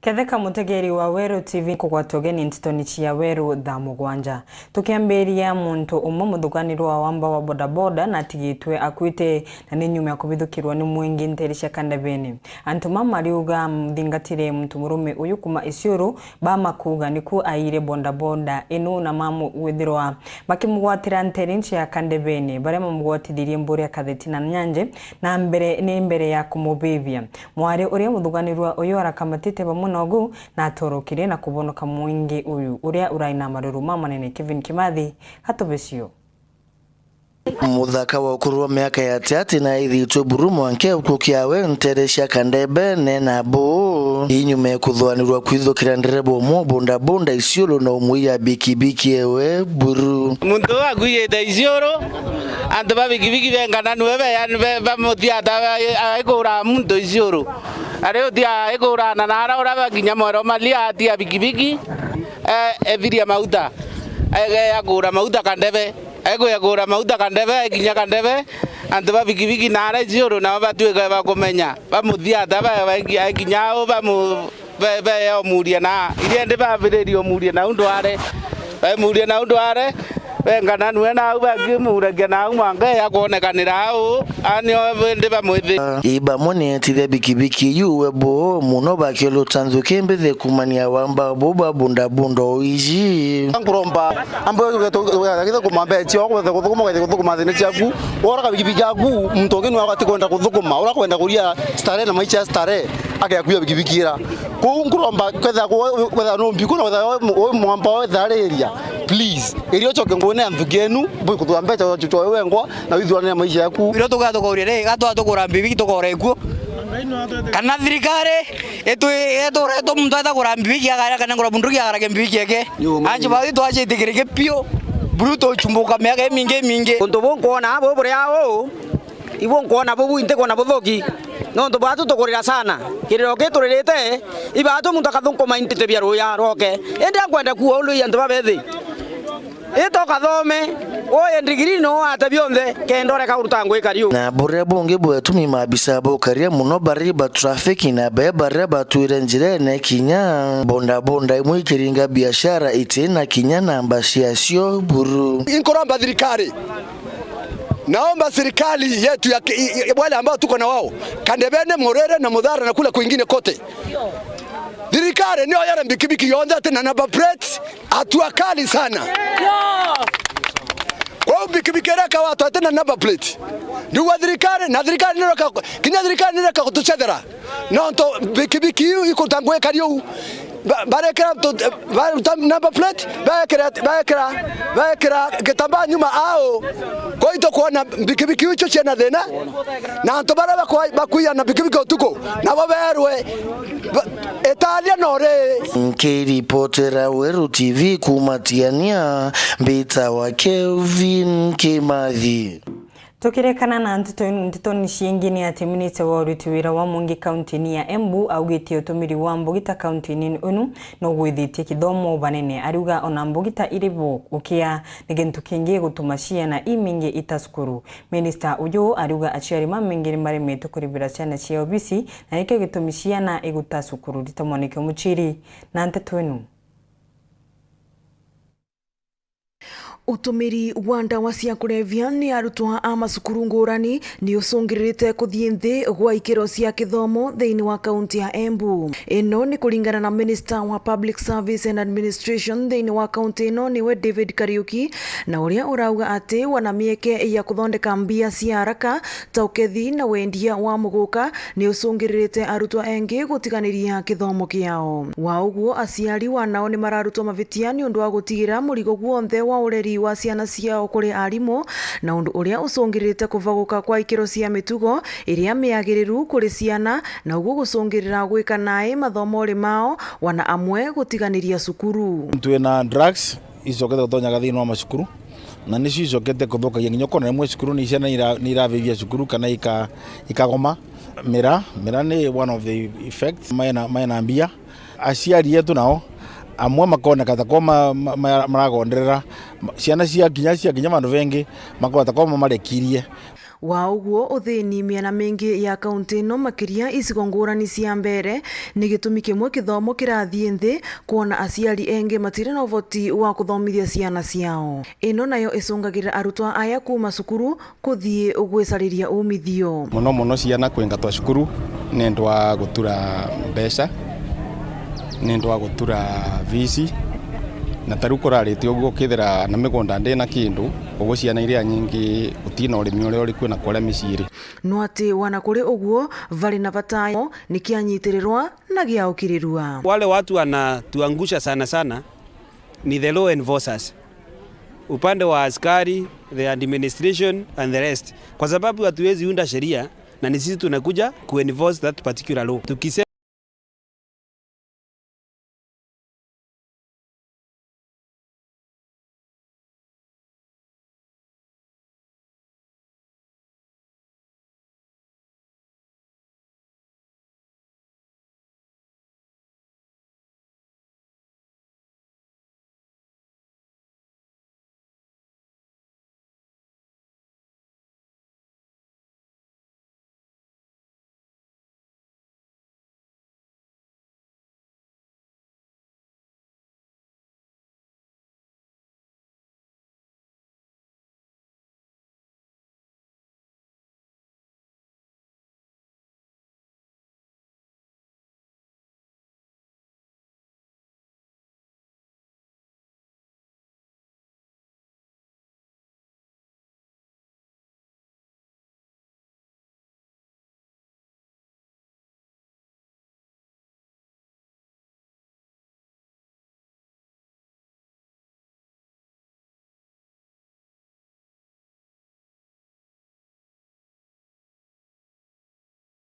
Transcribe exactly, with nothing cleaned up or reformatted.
Tetheka mutegeri wa Weru T V kugwata ugeni ntitoni cia Weru thaa mugwanja. Tukiambiria, muntu umwe muthuganirwa wa wamba wa bodaboda natigitwe akuite na ni nyuma ya kubithukirwa ni mwingi nteere cia Kandebene. Antu mama mariuga muthingatire muntu murume uyu kuma Isiolo, bamakuga niku aire bodaboda inu na mamu gwithirwa bakimugwatira nteere cia Kandebene, baria mamugwatithirie mburi ya Katheti na Nyanje na mbere, ni mbere ya kumubibia. Mwari uria muthuganirwa uyu arakamatite bamwe nogu na atorokirie na kubonoka mwingi uyu uria urai na maruru mamanene. Kevin Kimathi, Hatubicio. Muthaka wa ukuru wa miaka ya tiati na aithitwe buru mwanke ukukiawe nteere cia Kandebene na bu inyuma ya kuthuanirwa kwithukira ndereba umwe wa bundabunda Isiolo na umwiya bikibiki ewe buru. Muntu uu akuiyite Isiolo, antu ba bikibiki bengana nue be, yani be, bamuthiata aikura muntu Isiolo. Ari uthia aikurana na ara ura bakinya mwero malia atia bikibiki, eh, ethiria mauta. Ege akura mauta Kandebe. Egwe agura mauta Kandebe, ekinya Kandebe, antu ba bikibiki na ara Isiolo nao batuika bakumenya. Bamuthiata, ba, ba, ekinya au, bamu, be, be, omuria na, iria ndi babiririe omuria nau ndware. Bemuria nau ndware, bengana nue nau bakimuragia nau mwanka ya kwonekanira au, anio ndi bamwithi. I bamwe ni etithia bikibiki yu we bo muno bakiluta nthuki mbithi kumania wamba bo ba bundabunda o iji. Nkuromba, ambe ugete, ugete kumambe cio, ugete kuthukuma, ugete kuthukuma thina ciaku. Wora kabikibiki yaku, muntu ungi nwe agati kwenda kuthukuma, ura kwenda kuria starehe na maisha ya starehe, agakuya bikibiki ira. Kuu nkuromba, kwetha ku-, kwetha no mbiku, na kwetha wi mwamba wetha riria, please. Irio ucoke ngune ya nthuki enu, bwi kuthua mbeca cio wengwa, na withuanire maisha yaku. Irio tugathukuria ri, gatwa tukura mbibiki tukora ikuo. Kana thirikari, itu-, itura itu muntu aita kura mbibiki, akara kana ngura bunduki, akara ke mbibiki eke. Anji bathi twacitikirike piu, buru tucumbuka miaka imingi, imingi. Untu bu nkwona bu buria uu, ibu nkwona bu, bu inti kwona buthuki. Nontu batu tukurira sana. Kiriro ki turirite, ibatu muntu akathukuma intite bia ruya rwoke. Indi ankwenda kuua ulu i antu babethi. Ita ukathome, woye ndigiri no ate bionthe, kenda ureka kuruta ngui kariu. Na buria bungi bwetumi maabisa bukaria muno bari ba traffic na be baria batwire njirene kinya bondabonda imwe ikiringa biashara iti na kinya namba ciacio buru. Inkuromba thirikari, naomba serikali yetu ya ki-, i-, i-, wale ambao tuko na wao, Kandebene, Morere na Mudhara na kule kwingine kote. Thirikari nio yare mbikibiki yonthe ati na number plate, hatua kali sana. Kwa hiyo mbikibiki ireka watu ati na number plate. Ndigwa thirikari, na thirikari nireka, kinya thirikari nireka gutucethera. Nontu mbikibiki iu ikuruta ngui kari uu. Ba-, barekera tu-, baruta number plate, baekera, baekera, baekera gitambaa nyuma ao. Kwa hiyo tukwona mbikibiki icio ciena thina. Na antu baria bakwa-, bakuia na mbikibiki utuku, nabo berwe, ba-, etalia no ri. Nkiripotera Weru T V kuuma Tiania, mbitawa Kelvin Kimathi. Tukirikana na nteto, ntetoni ciingi ni ati minista wa uriti wira wa mungi kaunti-ini ya Embu augite utumiri wa mbugita kaunti-ini inu nugwithitie kithomo banene. Ariuga ona mbugita iri bo gukia ni gintu kingi gutuma ciana imingi ita cukuru. Minista uyu ariuga aciari bamingi ni baremetwe kuribira ciana ciao bisi, na nikio gitumi ciana iguta cukuru. Rita Mwaniki Muchiri na nteto inu. Utumiri wa ndawa cia kulevya ni arutwa a macukuru ngurani ni ucungiririte kuthii nthi gwa ikiro cia kithomo thiini wa kaunti ya Embu. Ino ni kuringana na minista wa Public Service and Administration thiini wa kaunti ino, niwe David Kariuki, na uria urauga ati wana mieke ya kuthondeka mbia cia haraka ta ukethi na wendia wa muguka ni ucungiririte arutwa engi gutiganiria kithomo kiao. Wa uguo, aciari wa nao ni mararutwa mavitia ni undu wa gutigira murigo guonthe wa ureri wa ciana ciao kuri arimu, na undu uria ucungiririte kuvaguka kwa ikiro cia mitugo iria miagiriru kuri ciana, na uguo gucungirira gwika nai mathomore mao, wana amwe gutiganiria cukuru. Twina drugs icokete gutonyaga thiini wa macukuru, na nicio icokete kuthukagia nginya ukona rimwe cukuru ni ciana ni ira-, ni irabithia cukuru kana ika-, ikagoma. Mira, mira ni one of the effects. Maena, maena mbia. Aciari etu nao, amwe makoneka ta kwa ma-, ma-, ma-, maragonderera. Ciana ciakinya, ciakinya vandu vengi, makona ta kwa mamarekirie. Wa uguo, uthini miena mingi ya kaunti ino, makiria icigo ngurani cia mbere, ni gitumi kimwe kithomo kirathiĩ nthi, kwona aciari engi matiri na uvoti wa kuthomithia ciana ciao. Ino nayo icungagirira arutwa aya kuuma cukuru kuthiĩ gwicariria umithio. Mono mono ciana kwingatwa cukuru niundu wa gutura mbeca, niundu wa gutura fees, na ta riu kurarite uguo, ukithira na migunda ndina kindu, uguo ciana iria nyingi gutina urimi uria uri kuo na kuria micii iri. No ati wana kuri uguo, vari na bata ni kianyitirirwa na giaukirirua. Wale watu wanatuangusha sana sana ni the law enforcers. Upande wa askari, the administration and the rest. Kwa sababu hatuwezi unda sheria na ni sisi tunakuja ku enforce that particular law. Tukise-